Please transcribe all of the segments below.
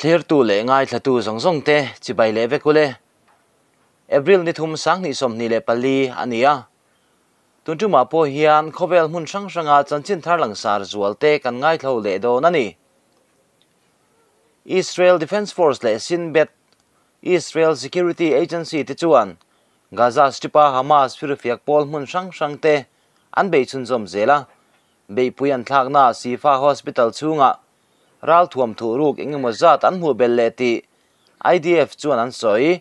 Thlirtu leh ngaithlatu zawng zawng te chibai leh vek ule. April ni thum 2024 a ni a. Tun tumah pawh hian khawvel hmun hrang hranga chanchin thar langsar zual te kan ngaithlo leh dawn a ni. Israel Defence Force leh Shin Bet, Israel Security Agency te chuan Gaza Strip-a Hamas firfiak pawl hmun hrang hrang te an bei chhunzawm zel a. Beihpui an thlakna Shifa Hospital chhungah ralthuam thuhruk eng emaw zat an hmuh belh leh tih IDF chuan an sawi.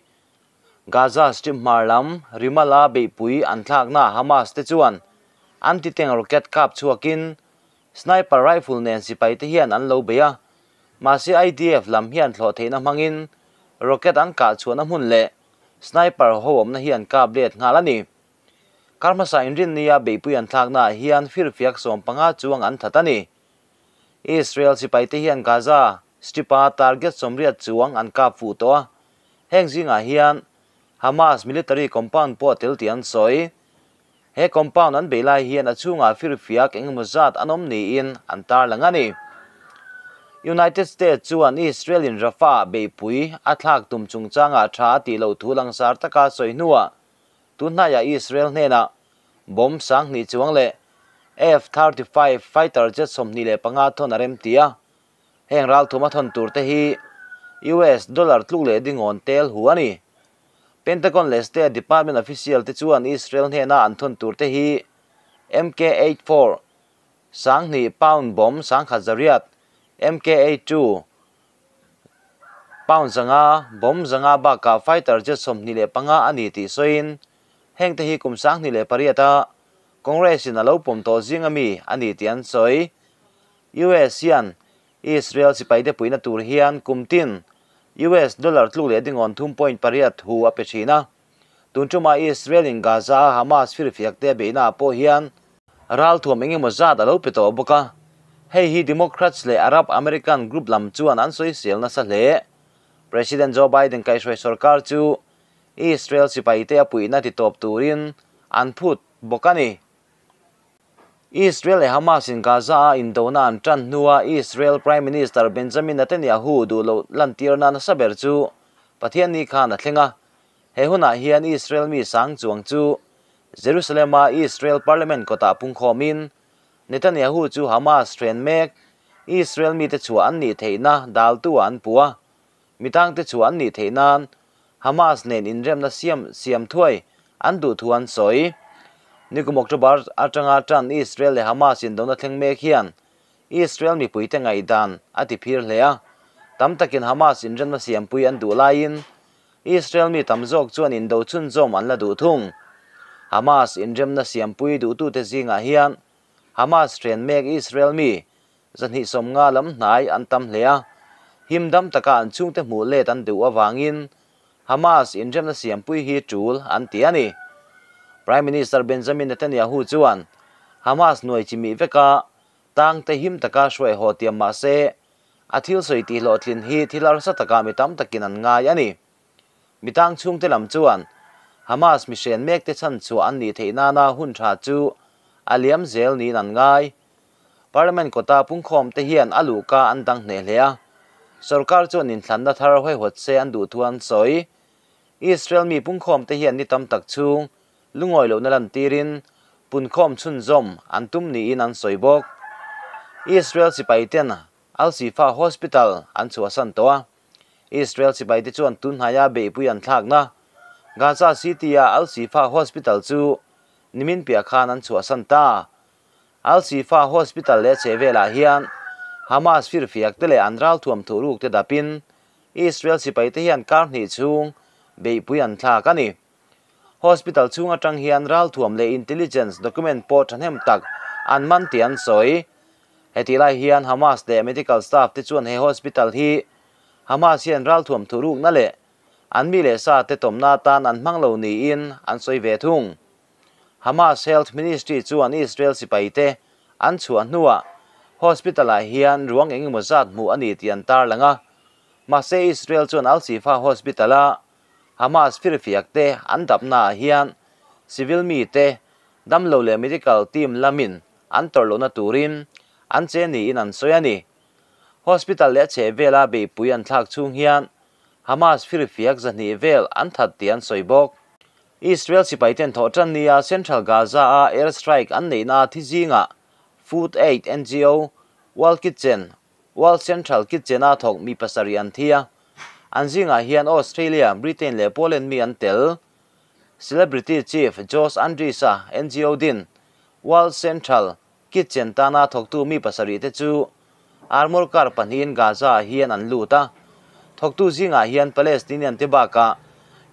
Gaza Strip hmar lam Ramallah beihpui an thlakna Hamas te chuan anti-tank rocket kap chhuakin sniper rifle nen sipai te hian an lo bei a. Mahse IDF lam hian thlawh theihna hmangin rocket an kah chhuahna hmun leh sniper ho awmna hi an kap let nghal a ni. Kar hmasa inrinnia beihpui an thlaknaah hian firfiak 15 chuang an that a ni. Israel sipai te hian Gaza Strip-a target 80 chuang an kap fuh tawh a. Heng zingah hian Hamas military compound pawh tel tih an sawi. He compound an bei lai hian a chhungah firfiak eng emaw zat an awm niin an tarlang a ni. United States chuan Israel in Rafah beihpui a thlak tum chungchangah tha a tih loh thu langsar taka sawi hnuah tunhnaiah Israel hnenah bomb 2000 chuang leh F-35 fighter jet 25 thawn a rem ti a. Heng ralthum a thawn tur te hi US dollar tluk leh dingawn tel hu a ni. Pentagon leh State Department official te chuan Israel hnena an thawn tur te hi MK-84 2000 pound bomb 1100, MK-82 pound 500 bomb 500 bakah fighter jet 25 a ni tih sawiin heng te hi kum 2008 a Congress in a lo pawm tawh zinga mi a ni tih an sawi. US hian Israel sipai te puihna tur hian kum tin US dollar tluk leh dingawn 3.8 hu a pe thin a. Tun tuma Israel in Gaza a Hamas firfiak te beihna pawh hian ralthuam eng emaw zat a lo pe tawh bawk a. Hei hi Democrats leh Arab American group lam chuan an sawisel nasa hle. President Joe Biden kaihhruai sarkar chu Israel sipai te a puihna ti tawp turin an phut bawk a ni. Israel leh Hamas in Gaza a indona an tan hnua Israel Prime Minister Benjamin Netanyahu duh loh lantirna nasa ber chu Pathian ni khan a thleng a. He hunah hian Israel mi sang chuang chu Jerusalem a Israel Parliament kawtah pungkhawmin Netanyahu chu Hamas hren mek Israel mi te chhuah an nih theihna daltu an pu a. Mitang te chu an nih theih nan Hamas nen inremna siam siam thuai an duh thu an sawi. Nikum October atanga tan Israel leh Hamas indona thleng mek hian Israel mipui te ngaihdan a ti phir hle a. Tam takin Hamas inremna siampui an duh laiin Israel mi tam zawk chuan indo chhunzawm an la duh thung. Hamas inremna siampui duhtute zingah hian Hamas hren mek Israel mi 250 lam hnai an tam hle a. Himdam taka an chhungte hmuh let an duh awangin Hamas inremna siampui hi tul an ti a ni. Prime Minister Benjamin Netanyahu chuan Hamas nuai chimi veka tang te him taka hruai haw tiam mah se a thil sawi tih hlawhtlin hi thil harsa taka mi tam takin an ngai a ni. Mitang chhungte lam chuan Hamas mi hren mek te chan chu an nih theih nana hun tha chu a liam zel niin an ngai. Parliament kawta pungkhawm te hian a luhka an dang hne hle a. Sarkar chuan inthlanna thar huaihawt se an duh thu an sawi. Israel mi pungkhawm te hian ni tam tak chhung lungawi lohna lan tirin punkhawm chhunzawm an tum niin an sawi bawk. Israel sipai ten Al-Shifa Hospital an chhuahsan tawh a. Israel sipai te chuan tunhnaia beihpui an thlakna Gaza City a Al-Shifa Hospital chu nimin piah khan an chhuahsan ta. Al-Shifa Hospital leh chhehvelah hian Hamas firfiak te leh an ralthuam thuhruk te dapin Israel sipai te hian kar hnih chhung beihpui an thlak a ni. Hospital chhung atang hian ralthuam leh intelligence document pawh thahnem tak an man tih an sawi. Heti lai hian Hamas leh medical staff te chuan he hospital hi Hamas hian ralthuam thuhrukna leh an mi leh sa te tawmna atan an hmang lo niin an sawi ve thung. Hamas Health Ministry chuan Israel sipai te an chhuah hnuah hospital ah hian ruang eng emaw zat hmuh a ni tih an tarlang a. Mahse Israel chuan Al-Shifa Hospital a Hamas firfiak te an dapna ah hian civil mi te damlo leh medical team lamin an tawrh lohna turin an che niin an sawi a ni. Hospital leh a chhehvela beihpui an thlak chhung hian Hamas firfiak 200 vel an that tih an sawi bawk. Israel sipaiten thawh tan nia Central Gaza-a air strike an neihna thi zingah Food Aid NGO, World Kitchen, World Central Kitchen-a thawk mi 7 an thi a. An zingah hian Australia, Britain leh Poland mi an tel. Celebrity Chief Josh Andrisa NGO din World Central Kitchen tana thawktu mi 7 te chu armor car 2 in Gaza hian an lut a. Thawktu zingah hian Palestinian te baka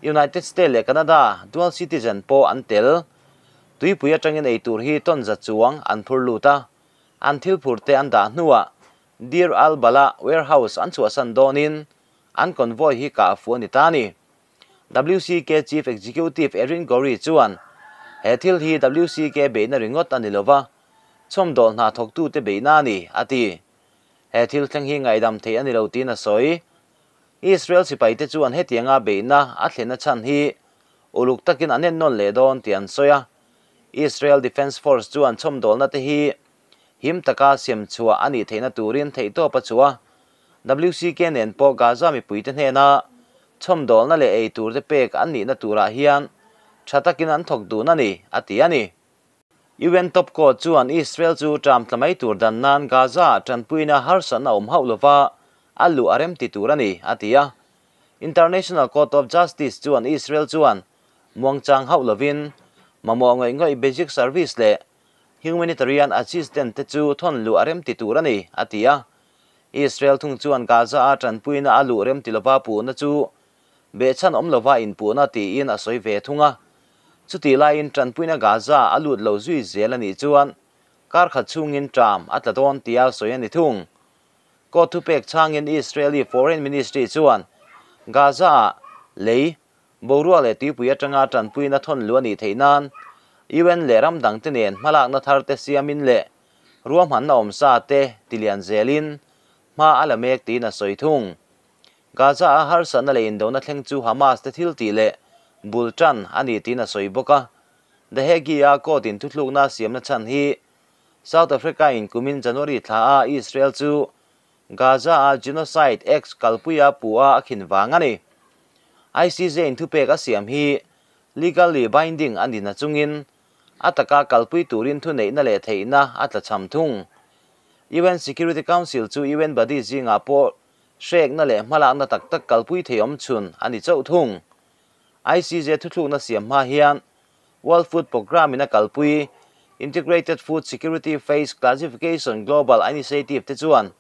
United States leh Canada dual citizen po an tel. Tuipui atangin ei tur hi ton za chuang an phur lut a. An thil phur te an dah hnuah Deir al-Balah warehouse an chhuahsan dawnin an convoy hi ka fu ani ta ni. WCK Chief Executive Erin Gorey chuan he thil hi WCK beihna ringawt ani lova chhawmdawl hna thawktu te beihna ani a ti. He thil thleng hi ngaidam thei ani lo tin a sawi. Israel sipai te chuan hetianga beihna a thlena chhan hi uluk takin an en nawn leh dawn tih an sawi a. Israel Defence Force chuan chhawmdawlna te hi him taka siam chhuah ani theihna turin theihtawp a chhuah. WCK nen pawh Gaza mipui te hnena chhawmdawlna leh ei tur te pek an nihna turah hian tha takin an thawk dun ani a ti ani. UN top court chuan Israel chu tram tlamai tur dan nan Gaza tanpuina harsatna awm hauh lova a lu a rem ti tur ani a ti a. International Court of Justice chuan Israel chuan muangchang hauh lovin mamawh ngawih ngawih basic service leh humanitarian assistance te chu thon lu a rem ti tur ani a ti a. Israel thung chuan Gaza a tanpuina a lu rem ti lova pu na chu behchan awm lova in pu na ti in a sawi ve thunga. Chuti laiin tanpuina Gaza a lut lo zui zel ani chuan kar khat chungin tram a tla dawn tia sawi ani thung. Court thu pek changin Israeli Foreign Ministry chuan Gaza lei borua le tuipui atanga tanpuina thon lu ani theinan UN le ram dang te nen hmalak na thar te siamin le ruam han na awm sa te tilian zelin hma ala mek tin a sawi thung. Gaza a harsatna leh indona thleng chu Hamas te thil ti leh bultan ani tin a sawi bawk a. The Hague a court in thuthlukna siamna chhan hi South Africa in kumin January thla a Israel chu Gaza a genocide ex kalpuia pua a khin wang ani. ICJ in thupek a siam hi legally binding ani na chungin ataka kalpui turin thu neihna leh theihna a tla cham thung. UN Security Council chu UN body zinga pawh hrekna leh hmalakna tak tak kalpui theiawm chhun ani chauh thung. ICJ thuthlukna siam hma hian World Food Programme in a kalpui Integrated Food Security Phase Classification Global Initiative te chuan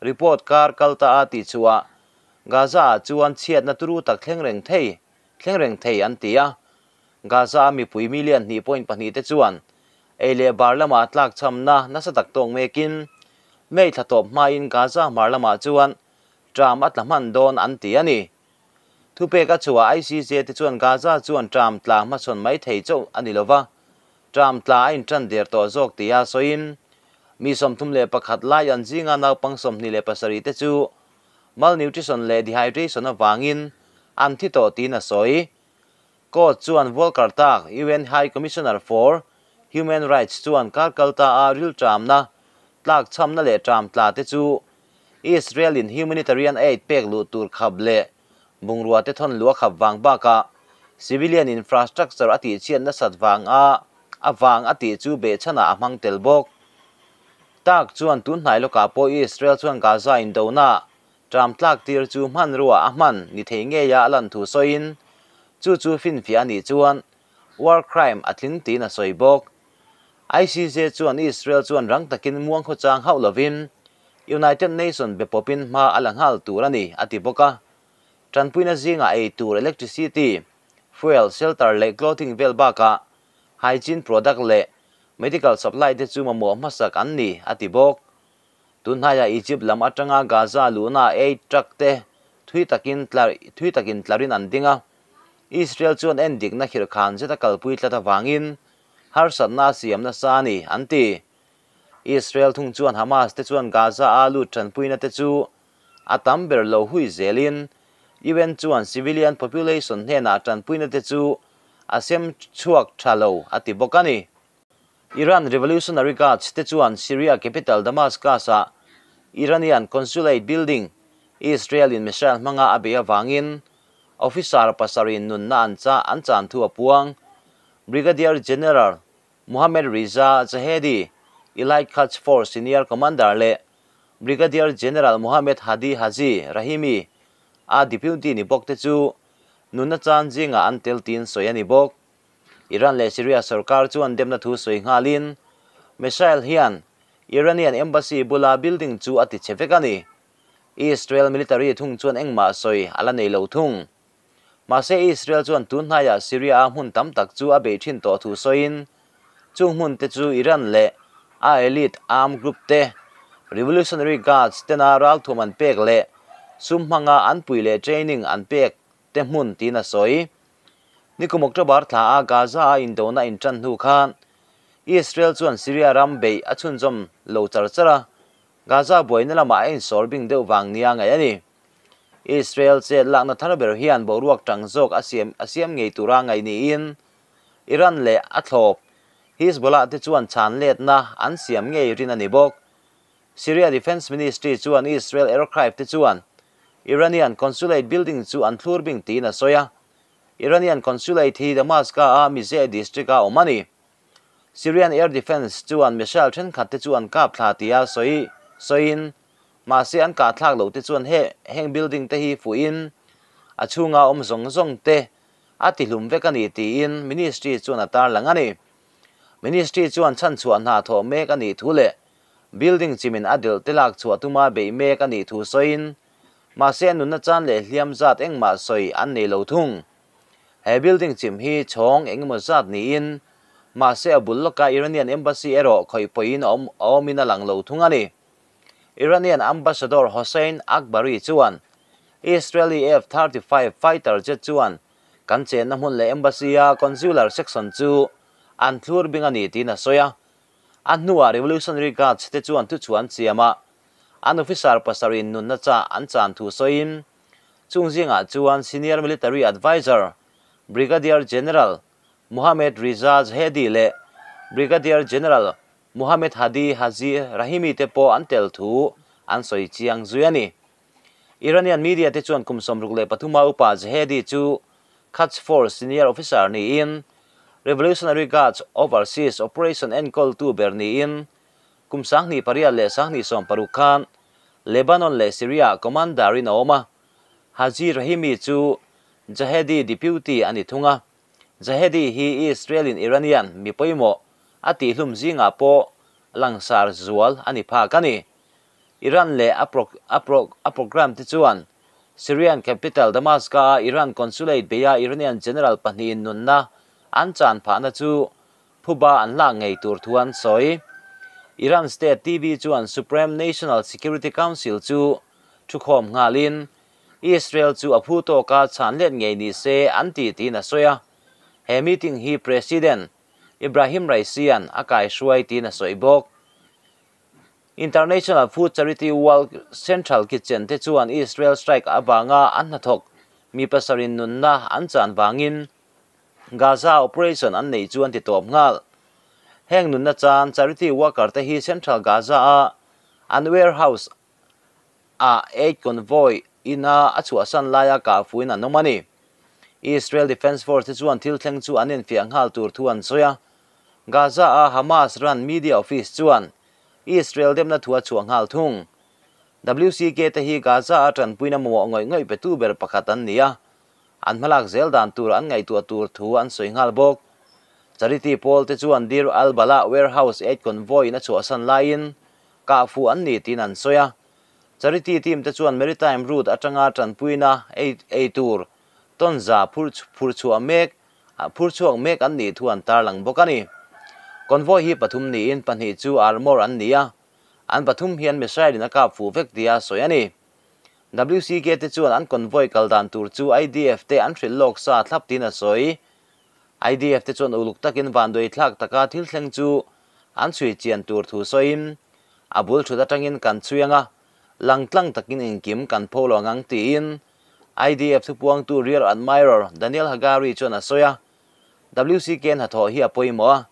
report kar kalta a ti chua Gaza chuan chhiatna turu tak thleng reng thei an ti a. Gaza mi pui million 2.2 te chuan ei leh bar lama tlak chamna nasa tak tawng mekin mei thla tawp hmain Gaza mar lama chuan tram a tla hman dawn an ti ani. Thupek a chhuah ICJ te chuan Gaza chuan tram tla hmachhawn mai thei chauh ani lova tram tla a intan der tawh zawk tia sawiin mi 31 lai an zinga naupang 27 te chu malnutrition leh dehydration awangin an thi tawh tin a sawi. Court chuan Volker Turk UN High Commissioner for Human Rights chuan kar kalta a ril tramna tlak chamna leh tram tla te chu Israel in humanitarian aid pek lu tur khap le bungrua te thon lua khap wang baka civilian infrastructure ati chian na sat wang a awang ati chu be chana a hmang tel bawk. Tak chuan tun hnai loka pawh Israel chuan Gaza in dona tram tlak tir chu hman rua a hman ni thei nge ya alan thu sawiin chu chu fin fia ni chuan war crime a tling tin a sawi bawk. ICJ chuan Israel chuan rang takin muang khaw chang hauh lovin United Nations be popin hma a la nghal tur ani a ti bawk a. Tanpuina zinga ei tur electricity, fuel, shelter leh clothing vel baka hygiene product leh medical supply te chu mamawh hmasak an ni a ti bawk. Tunhnaia Egypt lam atanga Gaza luna aid truck te thui takin tlarin an dinga. Israel chuan en dikna khir khan zeta kalpui tlat awangin harsatna siamna sa ani an ti. Israel thung chuan Hamas te chuan Gaza a lut tanpuina te chu a tam ber lo hui zelin UN chuan civilian population hnena tanpuina te chu a sem chhuak thalo a ti bawk ani. Iran Revolutionary Guards te chuan Syria capital Damascus a Iranian consulate building Israel-in missile hmanga a beih avangin officer pasarih nunna an cha an chan thu a puang. Brigadier General Mohammad Reza Zahedi, Elite Quds Force senior commander leh Brigadier General Mohammad Hadi Haji Rahimi a deputy ni bawk te chu nunna chan zingah an tel tiin sawi a ni bawk. Iran leh Syria sorkar chuan demna thu sawi nghalin missile hian Iranian embassy bula building chu a ti chhe vek a ni. Israel military thung chuan engmah sawi a la nei lo thung. Mahse Israel chuan tun hnaiah Syria-a hmun tam tak chu a beih thin tawh thu sawiin chung hmun te chu Iran leh a elite armed group te, Revolutionary Guards tena ralthuam an pek leh sum hmanga an pui leh training an pek te hmun tiin a sawi. Nikum October thla a Gaza-a indona intan hnu khan Israel chuan Syria ram beih a chhunzawm lo char char a, Gaza buaina lamah a insawr bing deuh vang nia ngaih a ni. Israel chet lakna thar ber hian boruak tang zawk a siam a siam ngei tura ngaih niin Iran leh a thlawp Hizbollah te chuan chhan letna an siam ngei rin a ni bawk. Syria Defence Ministry chuan Israel aircraft te chuan Iranian consulate building chu an thlur bing tiin a sawi a. Iranian consulate hi Damascus-a Mizeh district-a awm a ni. Syrian Air Defence chuan missile thenkhat te chu an kap thla tia sawi sawiin mahse an kah thlak loh te chuan he heng building te hi fuhin a chhunga awm zawng zawng te a tihlum vek a ni tiin ministry chuan a tarlang a ni. Ministry chuan chhanchhuah hna thawh mek a nih thu leh building chimin a delh te lak chhuah tuma beih mek a nih thu sawiin mahse a nunna chan leh hliam zat engmah sawi an nei lo thung. He building chim hi chhawng engemaw zat niin mahse a bul lawka Iranian Embassy erawh khawih pawhin a awm a awmin a lang lo thung a ni. Iranian Ambassador Hossein Akbari chuan Israeli F-35 fighter jet chuan kan chenna hmun leh Embassy-a consular section chu an thlur bing a ni tiin a sawi a. A hnuah Revolutionary Guards te chuan thuchhuah an siam a, an officer pasarih nunna chah an chan thu sawiin Chung zingah chuan Senior Military Adviser Brigadier General Mohammad Reza Zahedi leh Brigadier General Mohammad Hadi Haji Rahimi te pawh an tel thu an sawi chiang zui a ni. Iranian media te chuan kum 63 a upa Zahedi chu Quds Force senior officer niin Revolutionary Guards Overseas Operation enkawltu ber niin Kum 2008 leh 2016 khan Lebanon leh Syria commander in a awm a, Haji Rahimi chu Zahedi deputy a ni thung a. Zahedi hi Israel in Iranian mi pawimawh a tihhlum zingah pawh langsar zual a ni phak a ni. Iran leh a a program te chuan Syrian capital Damascus-a Iran consulate beia Iranian general pahnihin nunna an chan phahna chu Phuba an lak ngei tur thu an sawi. Iran State TV chuan Supreme National Security Council chu thukhawm nghalin Israel chu a phu tawka chhan let ngei ni se an ti tiin a sawi a. He meeting hi President Ibrahim Raisi-a'n a kaihruai tiin a sawi bawk. International Food Charity World Central Kitchen te chuan Israel strike avanga an hnathawk mi pasarih nunna an chan vangin Gaza operation an neih chu an ti tawp nghal. Heng nunna chan charity worker te hi Central Gaza a an warehouse ah aid convoy ina a chhuahsan laia kah fuin an awm a ni. Israel Defence Force te chuan thil thleng chu an enfiah nghal tur thu an sawi a. Gaza a Hamas run media office chuan Israel demna thu a chhuah nghal thung. WCK te hi Gaza a tanpuina mamawh ngawih ngawih petu ber pakhat an ni a. An hmalak zel dan tur an ngaihtuah tur thu an sawi nghal bawk. Charity pawl te chuan Deir al-Balah warehouse aid convoy in a chhuahsan laiin kah fuh an ni tiin an sawi a. Charity team te chuan maritime route atanga tanpuina ei ei tur tawnza phur phur chhuah mek phur chhuak mek an nih thu an tarlang bawk a ni. Convoy hi pathum niin pahnih chu armour an ni a, an pathum hian missile in a kap fuh vek tia sawi a ni. WCK te chuan an convoy kal dan tur chu IDF te an hrilh lawk sa thlap tiin a sawi. IDF te chuan uluk takin vanduai thlak taka thil thleng chu an chhui chian tur thu sawiin, a bul thut atangin kan chhui anga langtlang takin engkim kan pho lo ang tiin IDF thupuangtu Rear Admiral Daniel Hagari chuan a sawi a. WCK hnathawh hi a pawimawh a,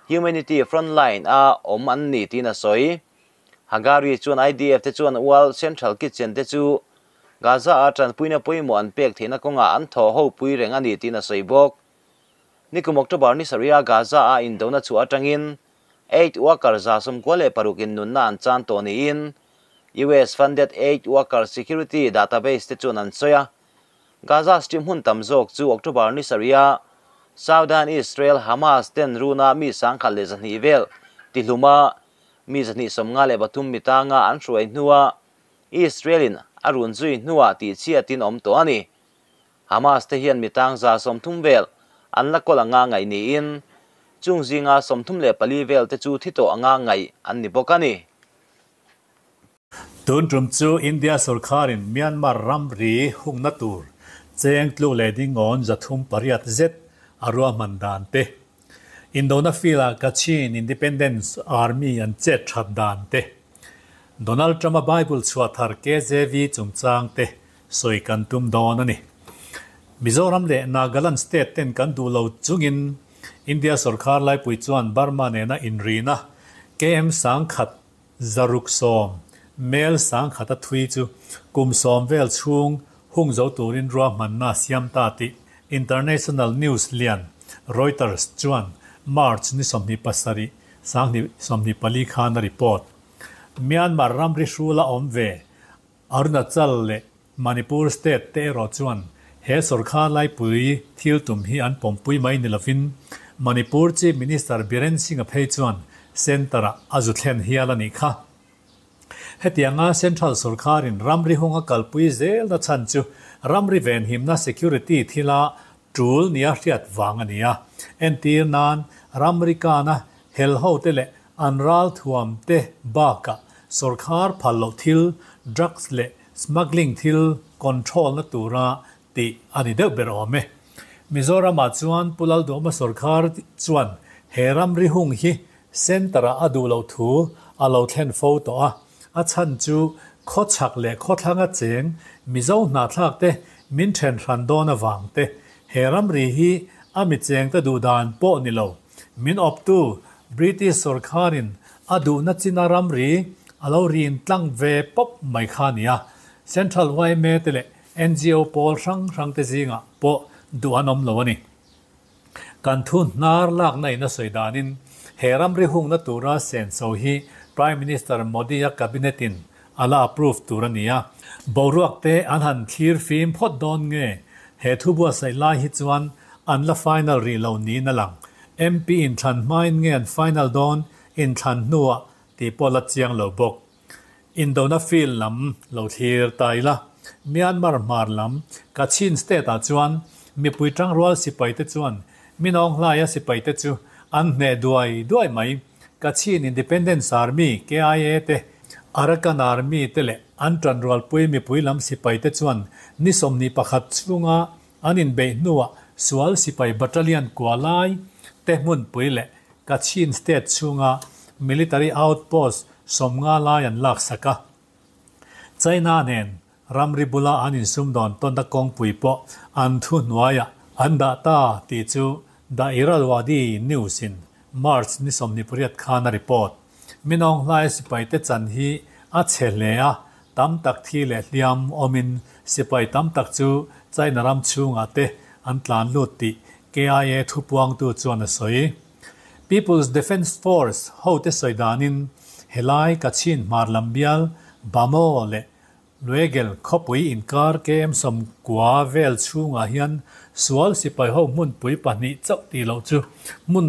Humanity Frontline a awm an ni tiin a sawi. Hagari chuan IDF te chuan World Central Kitchen te chu Gaza-a tanpuina pawimawh an pek theihna kawngah an thaw ho pui reng a ni tiin a sawi bawk. Nikum October ni sarih-a Gaza-a indona chhuah atangin aid worker 96 in nunna an chan tawh niin US funded Aid Worker Security Database te chuan an sawi a. Gaza Strip hmun tam zawk chu October ni sarih-a Southern Israel Hamas ten runa mi 1,200 vel tihluma mi 253 mi tanga an hruai hnua Israel-in a run zui hnuah tihchhiatin awm tawh a ni. Hamas te hian mi tang 30 vel an la kawl anga ngaih niin chung zinga 34 vel te chu thi tawh anga ngaih an ni bawk a ni. Tun tum chu India sorkarin Myanmar ramri hungna tur cheng tluk leh dingawn 308 zet a ruahman dan te, Indona field-a Kachin Independence Army an chet that dan te, Donald Trump-a Bible chhuah thar KJV chungchang te sawi kan tum dawn a ni. Mizoram leh Nagaland state ten kan duh lo chungin India sorkar laipui chuan Burma nena inrina KM 160, mel 1000 a thui chu kum 10 vel chhung hung zo turin ruahmanna siam ta tih international news lian Reuters chuan March ni 27, 2024 khan a report. Myanmar ramri hrula awm ve Arunachal leh Manipur state te erawh chuan he sorkar laipui thil tum hi an pawmpui mai ni lovin Manipur Chief Minister Biren Singh-a phei chuan centre-ah a zu thlen hial a nih kha. Hetianga central sorkarin ramri hunga kalpui zelna chhan chu ramri venhimna security thila tul nia hriat vang a ni a. Entir nan ramri kana hel ho te leh an ral thuam te bakah sorkar phal loh thil, drugs leh smuggling thil control na tura tih a ni deuh ber awm e. Mizoramah chuan Pu Lalduhawma sorkar chuan he ramri hung hi centre-ah a duh loh thu a lo thlen fo tawh a. A chhan chu khawchhak leh khawthlanga cheng Mizo hnahthlak te min then hran dawn avang te he ramri hi a mi cheng te duh dan pawh ni lo. Min awptu British sorkarin a duhna china ramri a lo rin tlang ve pawp mai kha a ni a. Central yma te leh NGO pawl hrang hrang te zingah pawh duh an awm lo a ni. Kan thu hnar lakna in a sawi danin he ramri hungna tura senso hi Prime Minister Modi-a cabinet in a la approve tur a ni a. Boruak te an han thlir fim phawt dawn nge he thu buatsaih lai hi chuan an la final rih lo niin a lang. MP inthlan hmain nge an final dawn inthlan hnuah tih pawh la chiang lo bawk. Indona field lam lo thlir ta ila, Myanmar hmar lam Kachin state ah chuan mipui tangrual sipai te chuan Minawng hlaia sipai te chu an hneh duai duai mai. Kachin Independence Army, KIA, te, Arakan Army te leh an tanrualpui mipui lam sipai te chuan ni 21 chhunga an inbeih hnuah sual sipai battalion kua lai te hmunpui leh Kachin state chhunga military outpost 50 lai an laksak a. China nen ramri bula an insumdawn tawnna kawngpui pawh an thu hnuaiah an dah ta tih chu The Irrawaddy News in March ni 28 khan a report. Minawng hlai sipai te chan hi a chhe hle a, tam tak thi leh hliam awmin sipai tam tak chu China ram chhungah te an tlan lut tih KIA thupuangtu chuan a sawi. People's Defence Force ho te sawi danin helai Kachin hmar lam bial Bamaw leh Luegel khawpui inkar KM 90 vel chhungah hian sual sipai ho hmunpui pahnih chauh tih loh chu hmun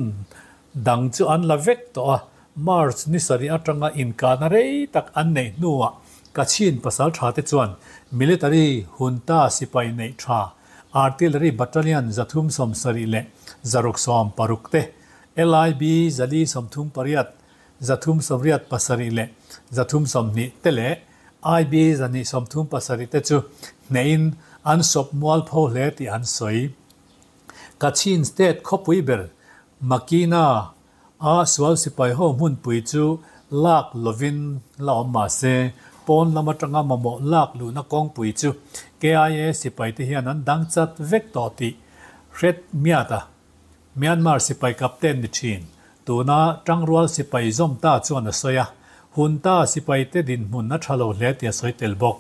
dang chu an la vek tawh a. March ni sarih atanga inkahna rei tak an neih hnuah Kachin pasal tha te chuan military junta sipai neih tha artillery battalion 376 te, LIB 438, 387 leh 320 te leh IB 237 te chu hnehin an sawp mual pho hle tih an sawi. Kachin state khawpui ber Makina a sual sipai ho hmunpui chu lak lovin la awm mah se, pawn lam atanga mamawh lak luhna kawngpui chu KIA sipai te hian an dang chat vek tawh tih hret miat a. Myanmar sipai captain ni thin, tuna tangrual sipai zawm ta chuan a sawi a. Junta sipaite dinhmun a tha lo hle tih a sawi tel bawk.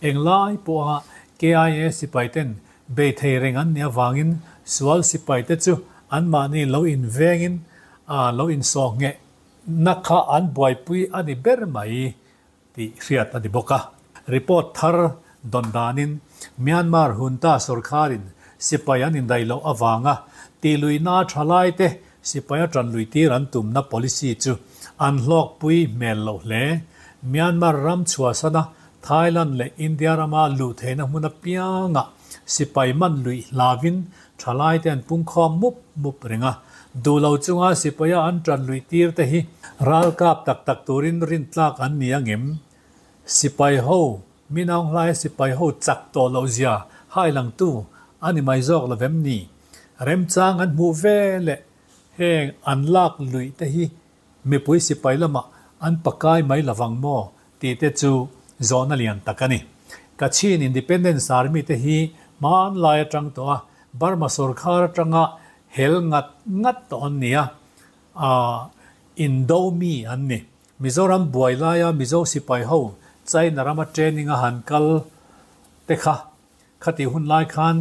Englai pawha KIA sipaiten bei thei reng an nih avangin sual sipaite chu anmahni lo invengin lo insawh ngheh na kha an buaipui a ni ber mai tih hriat a ni bawk a. Report thar dawn danin Myanmar junta sorkharin sipai an indaih loh avanga tihluihna thalaite sipaia tanluitir an tumna policy chu an hlawkpui hmel loh hle. Myanmar ram chhuahsana Thailand leh India rama luh theihna hmun apianga sipai man luih hlauin thalaite an pungkhawm mup mup reng a. Duh lo chunga sipaia an tanluihtir te hi ralkap tak tak turin rintlak an ni angem? Sipai ho Minaung hlaia sipai ho chak tawh loh zia hailangtu a ni mai zawk lovem ni? Remchang an hmuh ve leh heng an lak luih te hi mipui sipai lamah an pakai mai lovang maw tih te chu zawhna lian tak a ni. Kachin Independence Army te hi hmanlai atang tawh a Burma sorkar atanga hel ngat ngat tawh an ni a, indo mi an ni. Mizoram buai laia Mizo sipai ho China rama training a han kal te kha khatih hun lai khan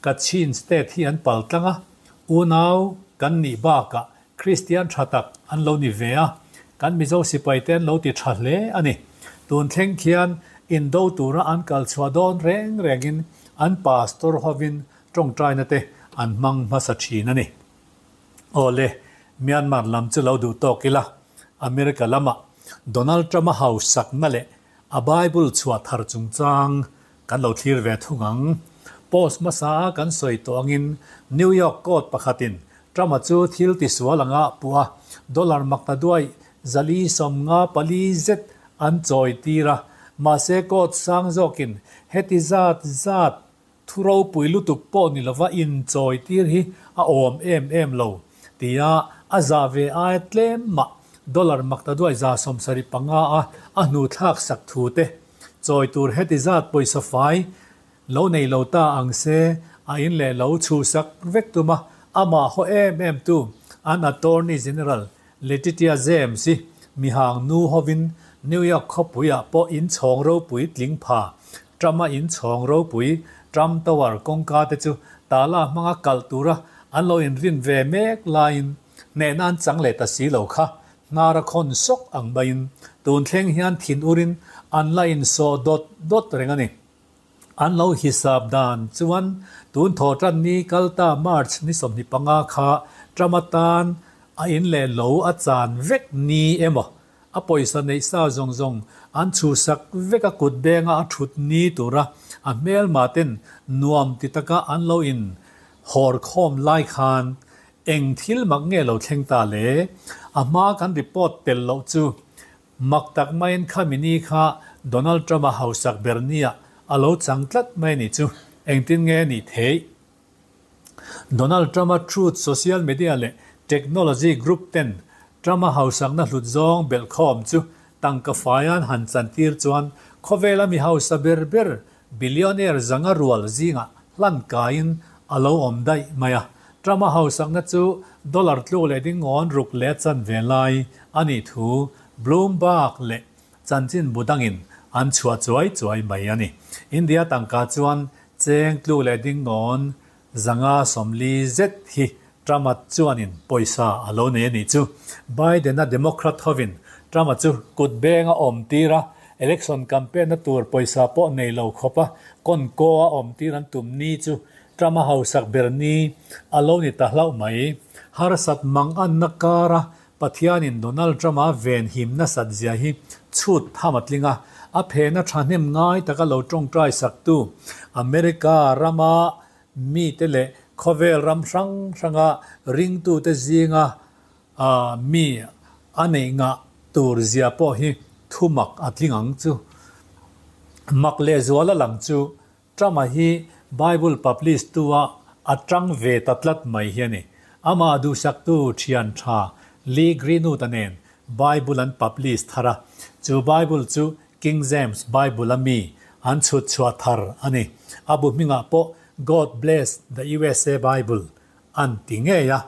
Kachin state hi an pal tlang a, unau kan nih bakah Kristian tha tak an lo ni ve a, kan Mizo sipai te an lo ti tha hle a ni. Tun thleng khian indo tura an kal chhuah dawn reng rengin an pastor hovin tawngtaina te an hmang hmasa thin a ni. Aw le, Myanmar lam chu lo duh tawk ila, America lamah Donald Trump-a hausakna leh a Bible chhuah thar chungchang kan lo thlir ve thung ang. Post hmasa a kan sawi tawh angin New York court pakhatin Trump-a chu thil tisual anga puh a, dollar makna duai 454 zet an chawi tir a, mahse court sang zawkin heti zat zat Thu ropui lutuk pawh ni lova inchawi tir hi a awm em em lo, tia a zah ve aia tlem mah dollar makta duai 75 a a hnu thlak sak thu te chawi tur heti zat pawisa fai lo nei lo ta ang se a in leh lo chhuhsak vek tum a, amah haw em em tu an Attorney General Letitia James hi mihang nu hovin New York khawpuiah pawh inchhawng ropui tling pha Trump-a inchhawng ropui Trump Tower kawngka te chu tala hmanga kalh tura an lo inrin ve mek laiin hnehna an chang leh ta si lo kha hnar a khawn sawk ang maiin tun thleng hian thin urin an la insawh dawt dawt reng a ni. An lo hisap dan chuan tun thaw tan ni kalta March ni 25 kha Trump-a tan a in leh lo a chan vek ni emaw A pawisa neih sa zawng zawng an chhuhsak vek a kut benga a thut ni tura a hmelma ten nuam ti taka an lo in hawr khawm lai khan eng thil mak nge lo thleng ta le? A hma kan report tel loh chu mak tak maiin khami ni kha Donald Trump-a hausak ber nia a lo chang tlat mai ni chu engtin nge nih theih? Donald Trump-a Truth Social Media leh Technology Group ten Trump-a hausakna hlut zawng belhkhawm chu tangka faian han chantir chuan khawvela mi hausa ber ber billionaire 500 rual zingah hlan kaiin a lo awm daih mai a. Trump-a hausakna chu dollar tluk leh ding ngawn ruk leh a chanve lai a nih thu Bloomberg leh chanchin bu dangin an chhuah chuai chuai mai a ni. India tangka chuan Cheng tluk leh ding ngawn 540 zet hi Trump-a chuanin pawisa a lo nei a nih chu. Biden-a Democrat hovin Trump-a chu kut beng a awm tir a, election campaign-na tur pawisa pawh nei lo khawpa kawn kaw a awm tir an tum ni chu Trump-a hausak ber ni a lo ni ta hlauh mai. Harsat mang anna kara Pathianin Donald Trump-a venhim nasat zia hi chhut tham a tling a, a phehna thahnem ngai taka lo tawngtai saktu America rama mite leh khawvel ram hrang hranga ringtute zinga mi a neih ngah tur zia pawh hi thu mak a tling ang chu. Mak lehzual a lang chu Trump-a hi Bible publish tu-a a tang ve ta tlat mai hi a ni. Amah duhsaktu thian tha Lee Greenwood-a nen Bible an publish thar a, chu Bible chu King James Bible-a mi an chhut chhuah thar a ni. A bu hmingah pawh God Bless the USA Bible an ti ngei a.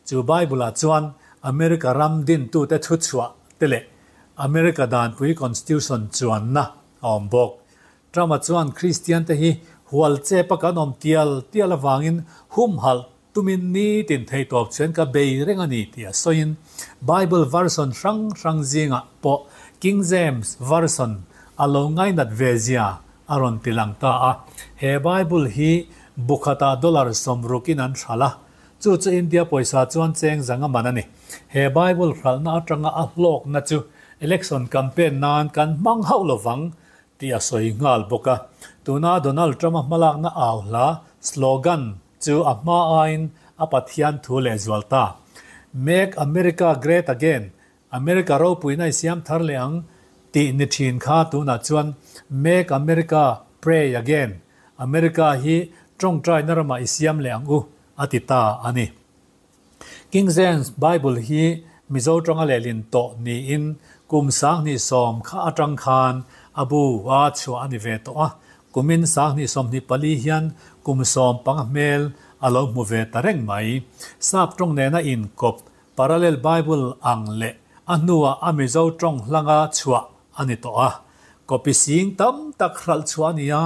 Chu Bible-ah chuan America ram dintute thu chhuah te leh. America danpui Constitution chuanna a awm bawk. Trump-a chuan Kristiante hi hual chep a kan awm tial tial avangin humhalh tumin nitin theihtawp chuan ka bei reng a ni tih a sawiin Bible version hrang hrang zingah pawh King James Version a lo ngainat ve zia a rawn ti lang ta a. He Bible hi bu khatah dollar sawmrukin an hralh a, chu chu India pawisa chuan cheng zanga man a ni. He Bible hralhna atanga a hlawkna chu election campaign nan kan hmang hauh lovang tih a sawi nghal bawk a. Tuna Donald Trump-a hmalakna au hla, slogan, chu a hma aiin a Pathian thu leh zual ta. Make America Great Again, America ropuina i siam thar leh ang, tih ni thin kha tunah chuan Make America Pray Again, America hi tawngtaina ramah i siam leh ang u, a ti ta a ni. King James Bible hi Mizo tawnga lehlin tawh niin kum 2010 kha atang khan a bu a chhuah a ni ve tawh a, kumin 2024 hian kum 15 hmel a lo hmu ve ta reng mai. Sap tawng nena inkawp Parallel Bible ang leh a hnuah a Mizo tawng hlanga chhuah a ni tawh a. Copy sing tam tak hralh chhuah a ni a,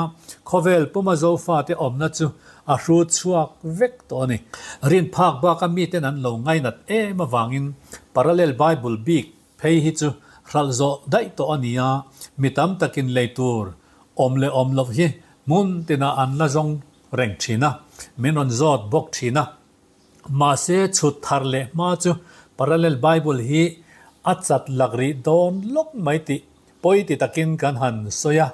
khawvel puma Zofate awmna chu a hrut chhuak vek tawh a ni. Rin phak baka miten an lo ngainat em avangin Parallel Bible bik phei hi chu hralh zawh daih tawh a ni a, mi tam takin lei tur awm leh awm loh hi hmun tinah an la zawng reng thin a, min rawn zawt bawk thin a. Mahse, chhut thar leh hma chu Parallel Bible hi a chat lak rih dawn lawk mai tih pawi ti takin kan han sawi a,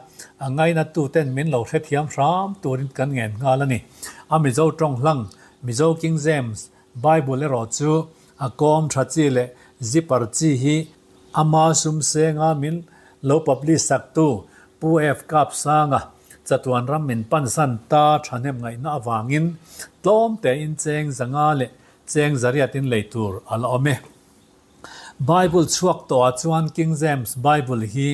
a ngainatuten min lo hrethiam hram turin kan ngen nghal a ni. A Mizo tawng hlang, Mizo King James Bible erawh chu a kawm tha chi leh zipper chi hi ama sum senga min lo publish saktu Pu F. Kapsanga chatuan ram min pansan ta thahnem ngaihna avangin tlawm tein cheng zanga leh cheng zariatin lei tur a la awm e. Bible chhuak tawhah chuan King James Bible hi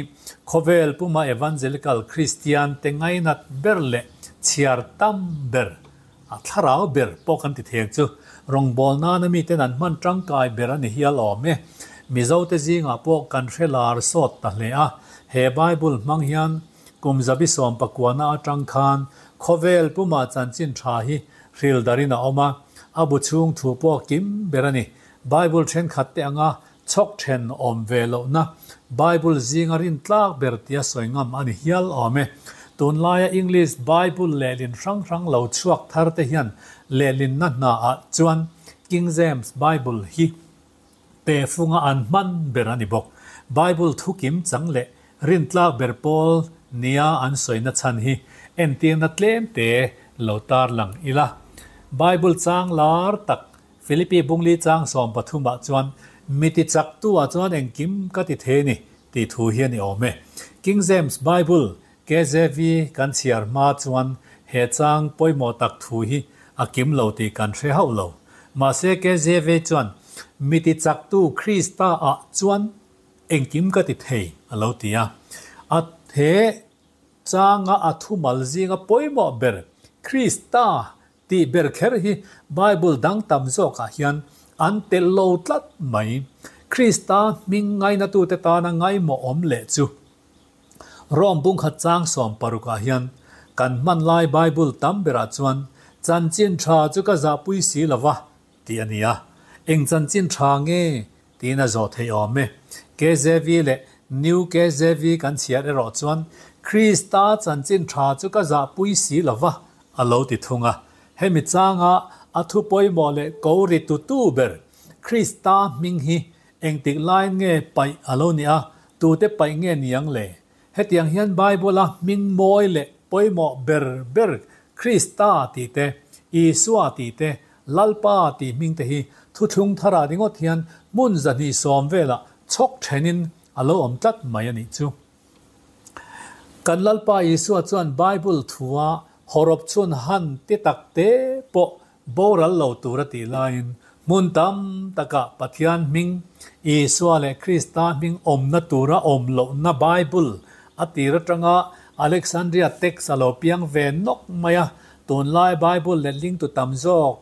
khawvel puma Evangelical Kristian te ngainat ber leh chhiar tam ber, a thlarau ber pawh kan ti thei chu rawngbâwl nana miten an hman tangkai ber a ni hial awm e. Mizote zingah pawh kan hre lar sawt ta hle a, he Bible hmang hian kum zabi sawmpakuana atang khan khawvel puma chanchin tha hi hril darin a awm a, a bu chhung thu pawh kim ber a ni. Bible thenkhat te anga chhawk then awm ve lohna Bible zinga rintlak ber tia sawi ngam a ni hial awm e. Tunlaia English Bible lehlin hrang hrang lo chhuak thar te hian lehlinna hna ah chuan King James Bible hi tehfunga an hman ber a ni bawk. Bible thu kim chang leh rintlak ber pawl nia an sawina chhan hi entirna tlem te lo tarlang ila. Bible chang lar tak Philippi bungli chang 13 ah chuan mi ti chak tu ah chuan engkim ka ti thei ni tih thu hi a ni awm e. King James Bible, KJV, kan chhiar hma chuan he chang pawimawh tak thu hi a kim lo tih kan hre hauh lo. Mahse KJV chuan mi ti chak tu Krista ah chuan engkim ka ti thei a lo ti a. A he changa a thumal zinga pawimawh ber Krista Tih ber kher hi Bible dang tam zawkah hian an telh lo tlat mai. Krista hming ngainatute tana ngaimawh awm leh chu Rome bungkhat chang 16 ah hian kan hman lai Bible tam berah chuan chanchin tha chu ka zahpui si lo va tih a ni a. Eng chanchin tha nge tiin a zawh theih awm e. KJV leh New KJV kan chhiar erawh chuan Krista chanchin tha chu ka zahpui si lo va a lo ti thung a. Hemi changa a thu pawimawh leh ko ri tutu ber Krista hming hi engtik laiin nge paih a lo nih a, tute paih nge niang le? Hetiang hian Bible-a hming mawi leh pawimawh ber ber Krista tih te, Isua tih te, Lalpa tih hming te hi thuthlung tharah ringawt hian hmun 220 velah chhawk thenin a lo awm tlat mai a nih chu. Kan Lalpa Isua chuan Bible thua hawrawp chhun han ti tak te pawh boral lo tur a tih laiin hmun tam takah Pathian hming, Isua leh Krista hming awmna tura awm lohna Bible a tir atanga Alexandria text a lo piang ve nawk mai a, tunlai Bible letlingtu tam zawk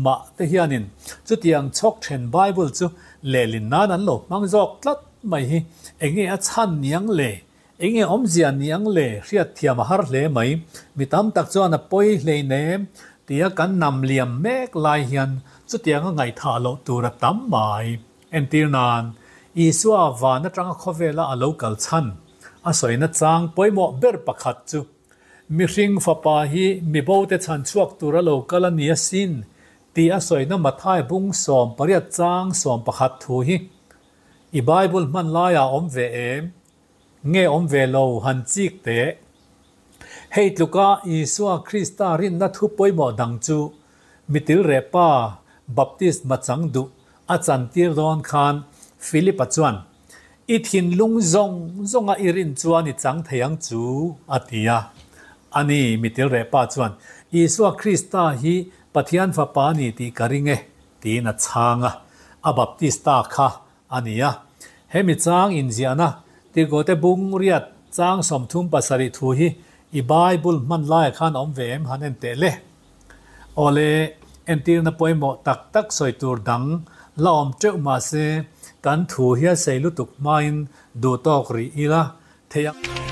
mah te hianin chutiang chhawk then Bible chu lehlin nan an lo hmang zawk tlat mai hi enge a chhan niang le? Enge awmzia niang le? Hriatthiam a har hle mai. Mi tam tak chuan a pawi hleinem tia kan nam liam mek lai hian chutianga ngaihthah loh tur a tam mai. Entir nan, Isua van atanga khawvela a lo kal chhan a sawina chang pawimawh ber pakhat chu Mihring fapa hi mibote chhan chhuak tur a lo kal a ni asin tih a sawina Mathai bung 18 chang 11 thu hi i Bible hman laiah awm ve em? Nge awm ve lo han chik teh. Hei tluka Isua Krista rinna thu pawimawh dang chu mitilreh pa baptisma chang duh a chantir dawn khan Philip-a chuan, I thinlung zawng zawnga i rin chuan i chang thei ang chu, a ti a. Ani, mitilreh pa chuan, Isua Krista hi Pathian Fapa a ni tih ka ring e, tiin a chhang a. A baptista kha a ni a. Hemi chang inziahna Tirhkohte bung riat chang 37 thu hi i Bible hman laiah khan a awm ve em han en teh le. Awle, entirna pawimawh tak tak sawi tur dang la awm teuh mahse kan thu hi a sei lutuk hmain duh tawk rih ila theih ang.